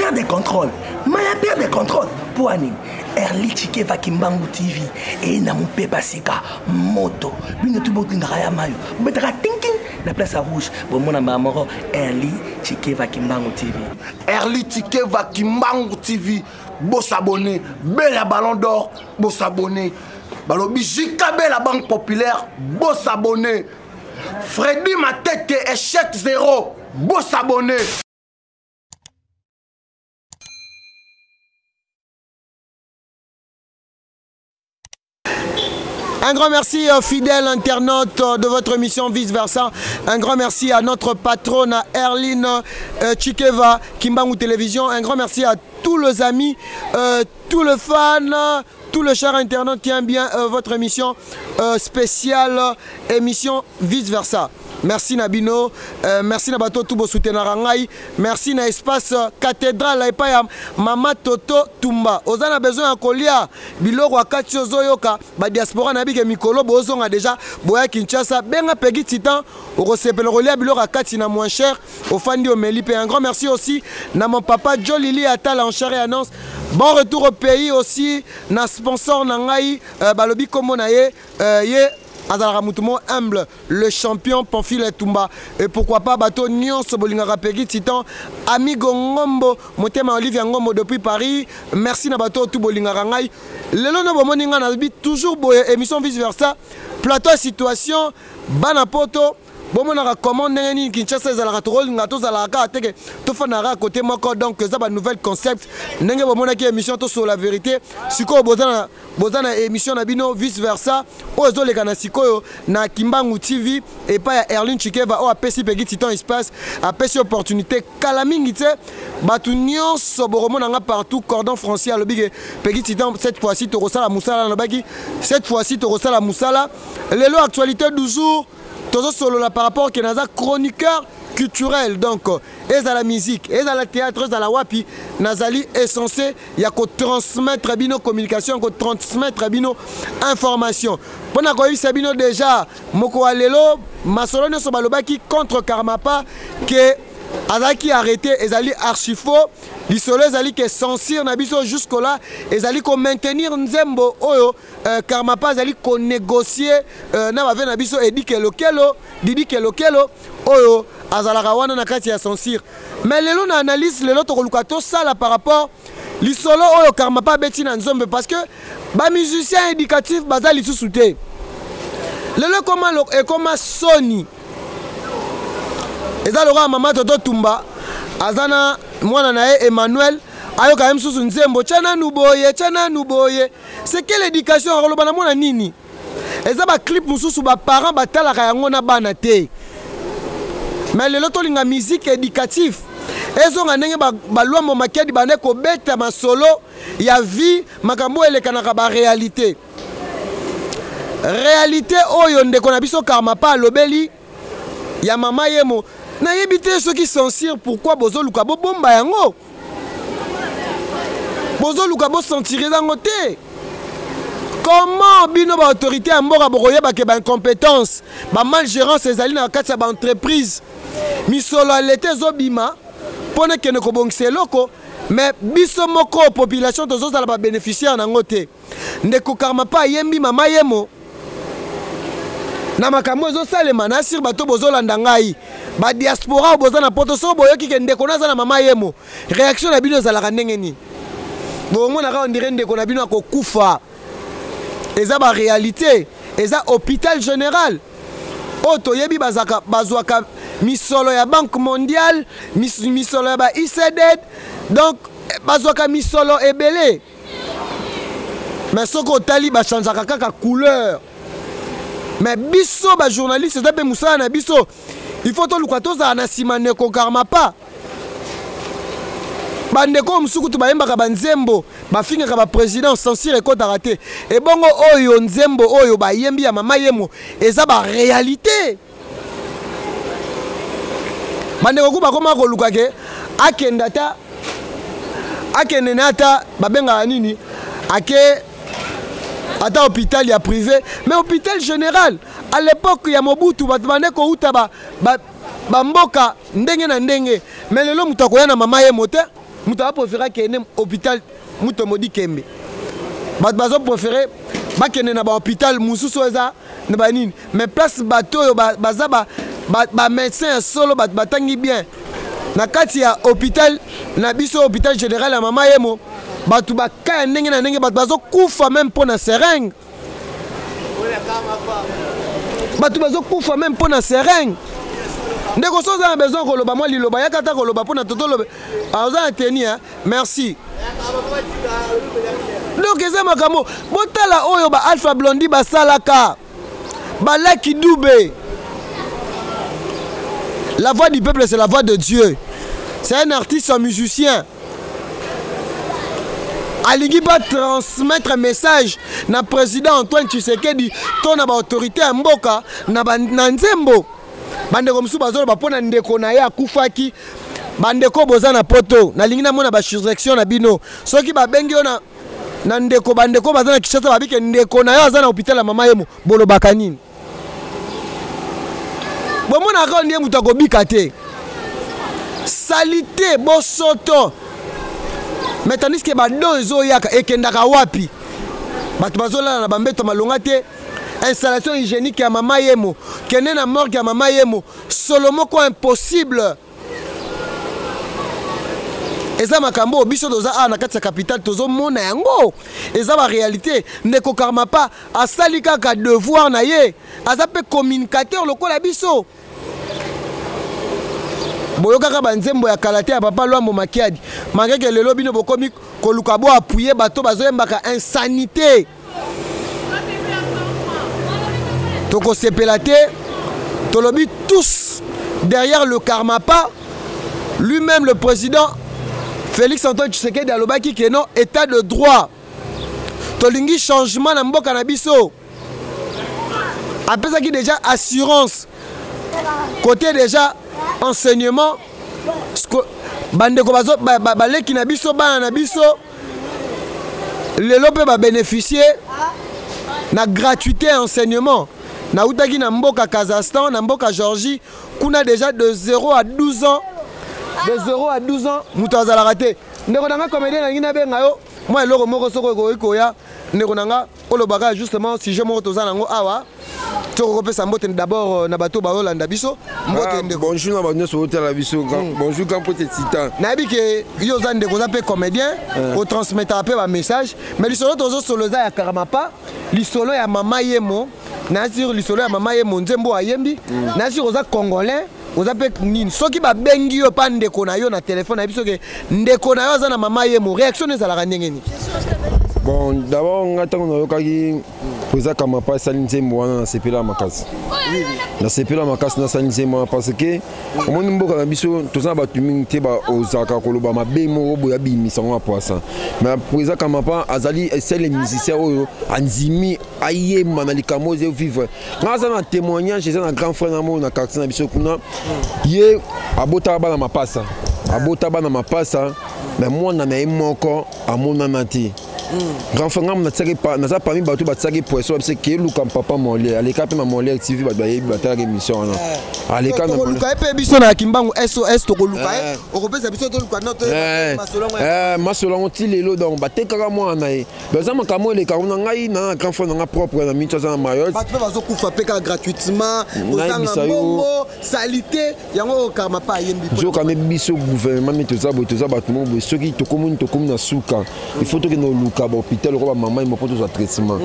Perte de contrôle. Maya perte de contrôle. Mpo ya nini? Erli Chikeva Kimbangu TV eye na mopepa sika moto. Bino tu botindaka ya mayo. Bobetaka tinking na place ya rouge. Bomona mbala moko Erli Chikeva Kimbangu TV. Erli Chikeva Kimbangu TV. Bosabonner. Bella Ballon d'Or. Bosabonner. Balobi JKB la Banque Populaire. Bosabonner. Freddy Matete échec zéro. Bosabonner. Un grand merci aux fidèles internautes de votre émission Vice Versa. Un grand merci à notre patronne Erline Chikeva, Kimbangu Télévision. Un grand merci à tous les amis, tous les fans, tous les chers internautes qui aiment bien votre émission spéciale, émission Vice Versa. Merci Nabino, merci Nabato Tubo Soutenarangai, merci na espace cathédrale epai ya Mama Toto Tumba. Oza na besoin ya kolia biloko akati ozoyoka ba diaspora na bike mikolo bozonga déjà boya Kinshasa benga Peggy Titan okosepela kolia biloko akati na moins cher ofandi omeli pe. Un grand merci aussi na mon papa Jolili Atala en chair et annonce. Bon retour au pays aussi na sponsor na ngai balobi kombo na ye ye azalaka mutu mo humble, le champion Pamphile Tumba. Et pourquoi pas bato nyonso bolingaka Peggy Titan, Amigo Ngombo, motema Olivia Ngombo depuis Paris. Merci na bato tout bolingaka ngai. Lelo na bomoni nga na bi toujours boye émission vice versa, plateau situation bana poto. Bomonaka comment ndenge nini Kinshasa ezalaka tokolinga tozalaka kaka teke tofandaka kaka côté moko. Donc eza ba nouvelle concept ndenge bomonaki émission tosola la vérité. Sikoyo boza na émission na bino vice versa oyo ezoleka na sikoyo na Kimbangu TV epai ya Erline Chikeva oyo apesi Peggy Titan espace, apesi opportunité kala mingi te bato nyonso bokomona nga partout. Cordon français alobi ke Peggy Titan cette fois-ci tokosala mosala, alobaki cette fois-ci tokosala mosala. Lelo actualité du jour tozosolola par rapport ke naza chroniqueur culturel, donc ezala musique, ezala théâtre, ezala wapi, nazali essentiel ya ko transmettre bino communication, ko transmettre bino information. Pona koyebisa bino déjà moko ya lelo masolo nyonso balobaki contre Karmapa ke azalaki arrêté, ezali archi faux. Lisolo ezali ke censure na biso jusque là ezali ko maintenir nzembo oyo Karmapa azali ko négocier na bave na biso Edi Kelokelo, Didi Kelokelo oyo azalaka wana na kati ya censure. Mais lelo na analyse lelo tokoluka tosala par rapport lisolo oyo Karmapa abeti na nzombe, parce que ba musiciens éducatifs baza lisusu te. Lelo ekoma soni. Eza lokola mama Toto Tumba aza na mwana na ye Emmanuel ayoka ye mosusu nzembo tya nanu boye, tya nanu boye. C'est quelle éducation akoloba na mwana nini? Eza ba clip mosusu ba parents batalaka yango na bana te. Mais lelo tolinga musique éducative ezonga ndenge ba Lwambo Makiadi bande kobeta masolo ya vie, makambo oyo elekanaka ba réalité. Réalité oyo ndeko na biso Karmapa alobeli ya mama Yemo, nayebi te soki censure pourquoi bozoluka bobomba yango, bozoluka bosentir yango te. Comment bino ba autorité ya mboka bokoyeba ke ba incompétence, ba malgérance ezali na kati ya ba entreprise, misolo ya leta ezobima mpo na ekende kobongisa eloko, mais biso moko population tozozala ba bénéficiaire nango te. Ndeko Karmapa ayembi mama Yemo na makambo ezosalema na sir bato bozolanda ngai ba diaspora oyo boza na poto, soki boyoki ke ndeko naza na mama Yemo, réaction na bino ezalaka ndenge nini? Bomonaka on dirait ndeko na bino akokufa. Eza ba réalité, eza hôpital général oyo toyebi bazwaka misolo ya Banque mondiale, misolo ya ba ICD, donc bazwaka misolo ebele. Mais soki otali bachangeaka kaka couleur. Mais biso ba journaliste eza mpe mosala na biso, il faut toluka tozala na nsima ndeko Karmapa. Bandeko oyo mosusu kutu bayembaka banzembo, bafingaka ba président, censure ekotaka te. Ebongo oyo nzembo oyo bayembi ya mama Yemo eza ba réalité. Bandeko ku bakoma koluka ke akende ata akende na ata babengaka nini, ake ata hôpital ya privé, mais hôpital général à l'époque ya Mobutu bato bande kouta ba mboka ndenge na ndenge. Mais lelo moto akoya na mama Yemo te. Moto apréféré akende hôpital Mutombo Dikembe. Bato bazo préféré bakende na bahôpital mosusu oyo eza na banini, mais place bato oyo baza bamédecin ya solo, bato batangi bien na kati ya hôpital na biso, hôpital général ya Mama Yemo, bato baka ya ndenge na ndenge, bato bazokufa même mpo na seringue, bato bazokufa même mpo na seringue. Ndeko, so oza na besoin koloba mwa liloba, yaka ata koloba mpo na totoloba. Oza na teni, merci. Donc eza makambo botala oyo ba Alpha Blondi basalaka, balaki Dube. La voix du peuple, c'est la voix de Dieu. C'est un artiste, un musicien, alingi batransmettre message na président Antoine Tshisekedi to na baautorité ya mboka na nzembo. Bandeko mosusu bazoloba mpo na ndeko na ye akufaki. Bandeko boza na Poto, nalingi namona basurrection na bino. Soki babengi yo na ndeko, bandeko baza na Kinshasa, babike ndeko na yo aza na hôpital ya Mama Yemo, bolobaka nini? Bomonaka oyo ndiye moto akobika te, saleté, bosoto. Mais tandis que badon ezoyaka, ekendaka wapi? Bato bazolala na bambeto malonga te, installation hygiénique ya Mama Yemo, kende na morgue ya Mama Yemo, solo moko impossible. Eza makambo oyo biso toza awa na kati ya capitale tozomona yango, eza baréalité. Ndeko Karmapa asali kaka devoir na ye, aza mpe communicateur lokola biso. Boyokaka banzembo ya kala te ya papa Lwambo Makiadi makeke. Lelo bino bokomi koluka bo appuyer bato bazoyembaka insanité. Tokosepela te. Tolobi tous derrière le Karmapa. Lui-même, le président Félix Antoine Tshisekedi, alobaki ke non, état de droit, tolingi changement na mboka na biso. Apesaki déjà assurance côté déjà enseignement. Bandeko baleki na biso, bana na biso lelo mpe babénéficie na gratuité ya enseignement. Nautaki na mboka Kazakhstan, na mboka Géorgie, kuna déjà de 0 à 12 ans, de 0 à 12 ans, moto azalaka te. Ndeko na nga comédien, nalingi nabenga yo mwa eloko moko, soki okoki koya, ndeko na nga, olobaka justement sujet moko toza nango awa. Tokokopesa mbote d'abord na bato baolanda biso. Mbote, ah, ndeko. Bonjour na bato nyonso otala biso. Bonjour, grand pote Titan. Nayebi ke yo oza ndeko, oza mpe comédien, otransmettaka mpe bamessage. Mais lisolo tozosolo eza ya Karmapa, lisolo ya Mama Yemo. Nasir, lisolo ya Mama Yemo, nzembo ayembi. Nasir, oza congolais, oza mpe nini? Soki babengi yo mpa ndeko na yo na telefone, nayebi soki ndeko na yo aza na Mama Yemo, réaction ezalaka ndenge nini? Bon, d'abord nga ntango nayokaki président Karmapa esali nzembo wana, nasepela makasi, nasepela makasi nasali nzembo wana, parce que omoni mboka na biso toza na bato mingi te ozalaka koloba mabe moko boye abimisa ngo apoisa. Mais président Karmapa azali esele musicien oyo andimi ayemba na likambo oyo vivre. Nga aza na témoignage, eza na grand frère na mo na quartier na biso kuna. Ye abotaka bana mapasa, abota bana mapasa, mais mwana na ye moko amonana te. Grand frère ngambo natiaki, naza parmi bato batiaki poisson babise keluka papa Molière. Aleka mpe na Molière TV, bato bayebi, batalaka émission wana, aleka. Tokoluka ye mpe biso na Kimbangu SOS, tokoluka ye, okopesa biso, toluka. Masolo yango ti lelo. Donc batekaka mwana na ye. Baza makambo elekaka na ngai na grand frère nanga propre na minti, aza na Mayotte. Bato mpe bazokufa mpe kaka gratuitement, kozanga mbongo, saleté. Yango Karmapa ayembi. Nzokande biso gouvernement mi toza boye, toza bato moko boye. Soki tokomoni tokomi na suka, il faut tokende koluka bahôpital lokola bamama Yembo mpo tozwa traitement.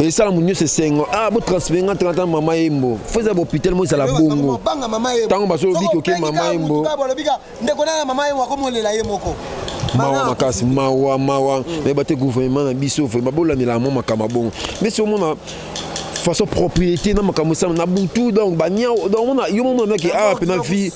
Esala mo nyonso esengo, ah, botransfere nga tanga Mama Yembo, fo eza bahôpital mo ezala bongo. Ntango bazolobiki oke Mama Yembo. Ndeko na Mama Yembo akomolela ye moko. Mawa makasi, mawa, mawa. Nayeba te gouvernement na biso vraiment bolandela mwa makambo bongo. Mais si omona façon propriété na makambo esala na butu, donc bania, donc omona yo mona maki awa mpena vie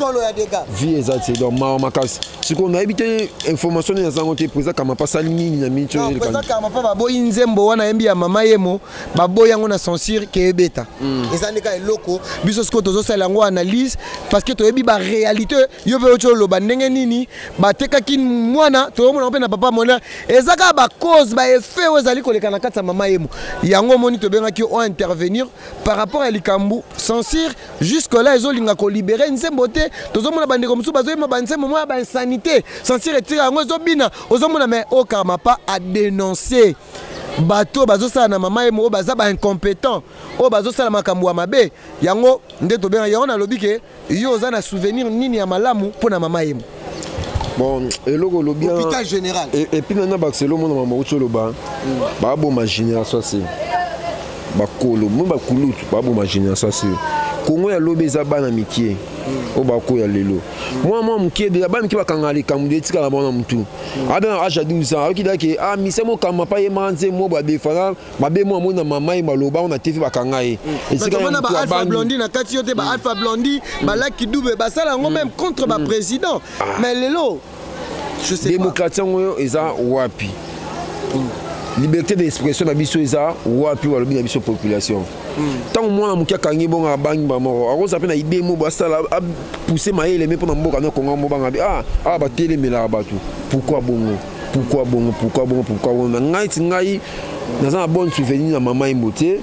vie eza te. Donc mawa makasi. Sikoyo nayebi te information nini azango te. Président Karmapa asali nini na miniti oyo? Président Karmapa, baboyi nzembo wana yembi ya Mama Yemo, baboyi yango na censure ke ebeta. Eza nde kaka eloko biso sikoyo tozosala yango analyse, parce que toyebi baréalité. Yo mpe oti oloba ndenge nini batekaki mwana, toyomona mpe na papa Mona. Eza kaka bacause, baeffet oyo ezali koleka na kati ya Mama Yemo. Yango omoni tobengaki o intervenir. intervenir par rapport ya likambo censure. Jusque là ezolinga kolibere nzembo te. Tozomona bandeko mosusu bazoyemba banzembo moko ya bainsanité, censure etika yango, ezobina, ozomona. Mais oyo Karmapa adénonce bato bazosala na mama ye moko, baza baincompétent, oyo bazosala makambo ya mabe. Yango nde tobenga yango. Nalobi ke yo oza na souvenir nini ya malamu mpo na mama Yemo? Bon, eloko olobi hôpital général. Et puis nana bakiselo omona mama uti oloba, baboma génération se bakolo mo bakulutu, baboma génération se Kongo ya lobi. Eza bana mikie oyo bakoya lelo, mwa mwa mokie deja, bana mike bakangaka likambo de etikala bango na motu. Abe na age ya 12 ans, ayoki dake ah mise mokama pa ye maka nzembo badefana mabe mo amoni na mama ye maloba na TV, bakanga ye. Esika ya ba Alpha Blondi na kati yo te, ba Alpha Blondi, balaki dube, basala yango même contre ba président. Mais lelo, je sais. Démocratie yango oyo eza wapi? Liberté d'expression na biso eza wapi? Balobi na biso population, ntango mwana moke akangi bongo, abangi bamoko, akoza mpe na idée mo basala apousse mayele me mpo na mboka na Kongo mobanga bi ah ah batelemelaka bato. Pourquoi bongo? Pourquoi bongo? Pourquoi bongo? Pourquoi bongo? Na ngai ti ngai naza na bonne souvenir na mama Yembo te.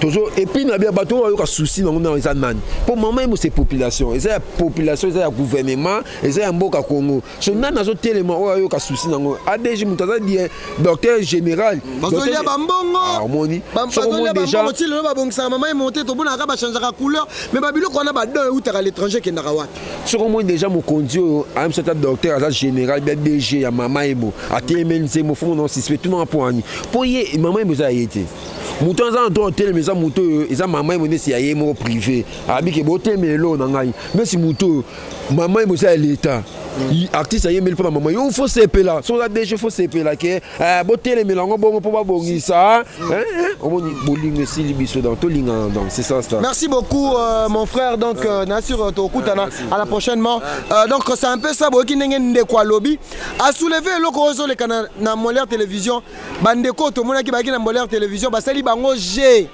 Tozo et puis na bia bato oyo bayoka souci nango na eza nani? Mpo mama Yembo, c'est population, eza ya population, eza ya gouvernement, eza ya mboka Congo. So nani azotelema oyo ayoka souci nango? ADG, moto aza bien, docteur général. Bazolia bambongo. Omoni. Bazolia bambongo ti lelo. Babongisaka mama Yemo te, tomonaka bachangeaka couleur, mais babiloko wana, badon eutaka à l'étranger, ekendaka wapi? Soki omoni déjà mokonzi oyo ayebisa ata docteur aza général bia DG ya mama Yemo atelemeli nzembo, fongo na suspect tunanga mpo ani mpo ye mama Yemo eza ya ye te. Moto aza na to atelema, eza moto oyo eza mama Yemo nesi ya ye moko privé, abike botelemela eloko na ngai mesi. Moto oyo mama Yemo eza ya leta. Artiste ayembeli mpo na mama yo, fo sepela. Soki oza DG, fo sepela ke botelemela yango bongo mpo babongisa. Omoni, bolingo esili biso, donc tolingana, donc c'est ça ça. Merci beaucoup mon frère. Donc nasur tokutana à la prochainement. Donc c'est un peu ça. Boyoki ndenge ndeko alobi, asoulevé eloko oyo ezoleka na Molière Télévision. Bandeko tomonaki bayaki na Molière Télévision, basali bango g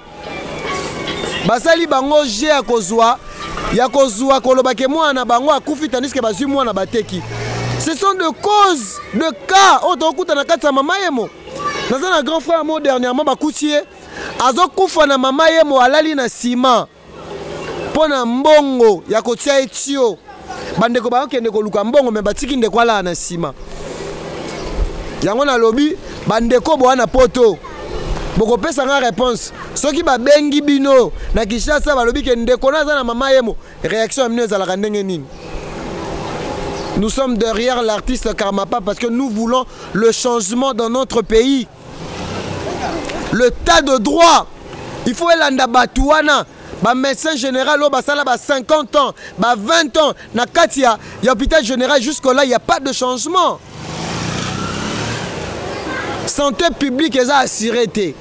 basali bango g ya kozwa koloba ke mwana na bango akufi, tandis ke bazwi mwana bateki. Ce sont de causes de cas oyo tokokuta na kati ya mama Yemo. Naza na grand frère mo, dernièrement bakuti ye azokufa na mama Yemo, alali na nsima mpo na mbongo ya kotia ye tio. Bandeko bakokende koluka mbongo, me batiki ndeko alala na nsima. Yango nalobi, bandeko boa na Poto, bokopesa nga réponse soki babengi bino na Kinshasa, balobi ke ndeko na aza na mama Yemo, réaction ya bino ezalaka ndenge nini? Nous sommes derrière l'artiste Karmapa parce que nous voulons le changement dans notre pays. L'état de droit, il faut elanda bato wana, bamédecin général oyo basala ba 50 ans, ba 20 ans na kati ya hôpital général. Jusque là, il y a pas de changement. Santé publique eza assuré te,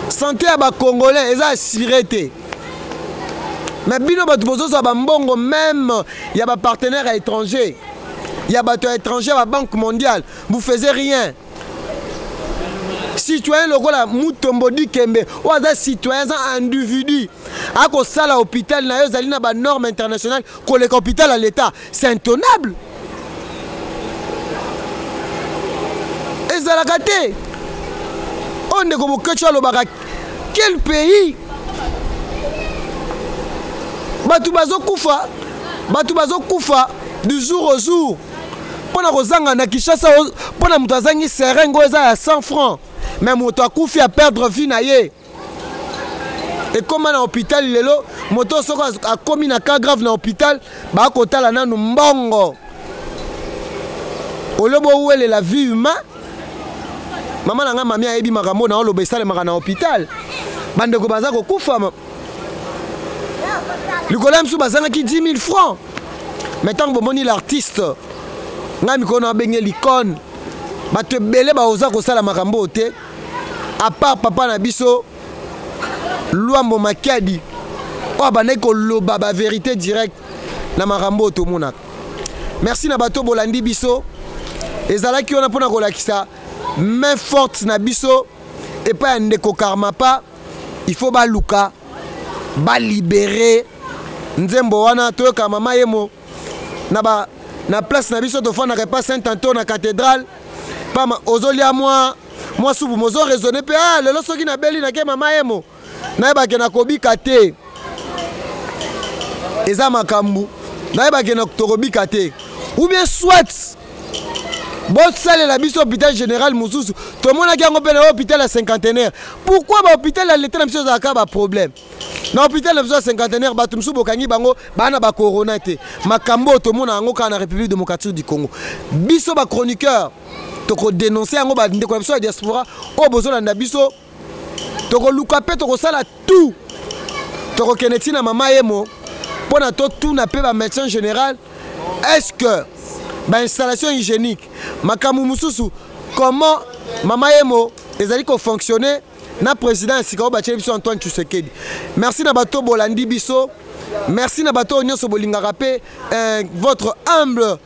santé ya bacongolais eza assuré te. Mais bino bato bozozwa bambongo même ya bapartenaire ya étranger, ya bato ya étranger, ya babanque mondiale, vous faisiez rien. Citoyen lokola Mutombo Dikembe oyo aza citoyen, aza individu, akosala hôpital na yo ezali na banorme internationale koleka hôpital ya l'État. C'est intenable, ezalaka te. Oyo ndeko Bokeco alobaka, quel pays? Bato bazokufa, bato bazokufa du jour au jour mpo na kozanga na Kinshasa, mpo na moto azangi seringue oyo eza ya 100 francs, mais moto akufi, aperdre vie na ye. Ekóma na hôpital lelo, moto soki akómi na cas grave na hôpital, bakotala nanu mbongo olo bowelela vie humain. Mama na ngai, mami ayebi makambo na oloba, esalemaka na hôpital. Bandeko baza kokufa likolo ya mosusu bazangaki 10 000 francs. Mais ntango bomoni l'artiste, ngai mikolo na abenge l'icône, bato ebele baoza kosala makambo oyo te, à part papa na biso Lwambo Makiadi oyo abandaki koloba bavérité direct na makambo oyo tomonaka. Merci na bato bolandi biso. Ezalaki wana mpona kolakisa main forte na biso epai ya ndeko Karmapa. Il faut baluka balibere nzembo wana, toyoka mama Yemo na place na biso tofandaka epa Saint Anto na cathédrale. Pama ozolia mwa. Mwa supu mozo raisonner mpe ah, lelo soki nabeli nake mama yemo nayebake nakobika te. Eza makambo nayebake tokobika te. Ou bien soit bosalela biso hôpital général mosusu, tomonaki yango mpe na hôpital ya cinquantenaire. Pourquoi bahôpital ya leta na biso ezalaka baproblème? Na hôpital na biso ya cinquantenaire, bato mosusu bokangi bango baa na bacorona te. Makambo oyo tomona yango kaka na République démocratique du Congo. Biso bachroniqueur tokodénonce yango. Bandeko na biso ya diaspora oyo bozolanda biso, tokoluka mpe tokosala tout, tokokende ntina mama yemo mpo na totuna mpe bamédecin général, est-ce que bainstallation hygiénique, makambo mosusu, comment mama yemo ezali kofonctionne na président ya sika oyo batieli biso, Antoine Tshisekedi. Merci na bato bolandi biso, merci na bato oyo nyonso bolingaka mpe votre humble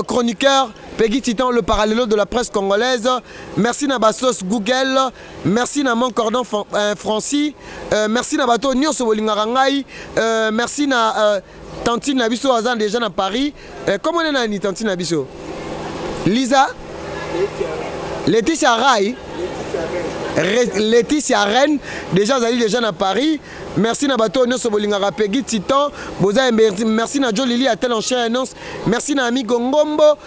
chroniqueur Peggy Titan, le parallèle de la presse congolaise. Merci na Basos Google, merci na mon cordon Francis, merci na bato nyonso bolingaka ngai, merci na tantine na biso aza déjà na Paris. Comment on est nani tantine na biso? Lisa Laetitia Rai, Laetitia Rennes, déjà azali déjà na Paris. Merci na bato nyonso bolingaka Peggy Titan, boza. Merci na Jolili Atel en chair annonce. Merci na Amigo Ngombo,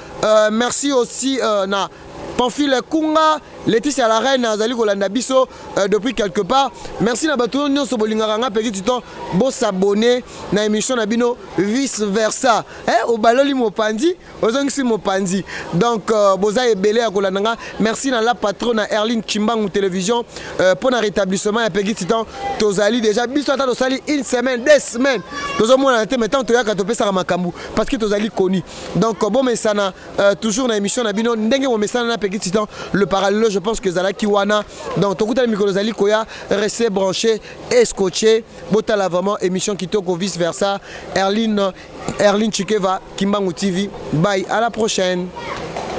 merci aussi na Pamphile Kunga, Laetitia la Reine azali kolanda biso depuis quelque part. Merci na bato nyonso bolingaka nga Peggy Titan. Bosabonner na émission na bino Vice Versa. Eh, obaloli mopanzi, ozongisi mopanzi. Donc boza ebele ya kolanda nga. Merci na la patronne na Erline Chimbangu Télévision mpo na rétablissement ya Peggy Titan. Tozali déjà biso, ata tosali une semaine, 2 semaines, tozomonana te, mais tant toyaka, topesaka makambo parce que tozali koni. Donc bomesana toujours na émission na bino ndenge bomesana na Peggy Titan le parallèle. Je pense que ezalaki wana. Donc tokutana mikolo ezali koya. Restez branché et scotché, botala vraiment émission kitoko Vice Versa. Erline, Erline Chikeva, Kimbangu TV. Bye, à la prochaine.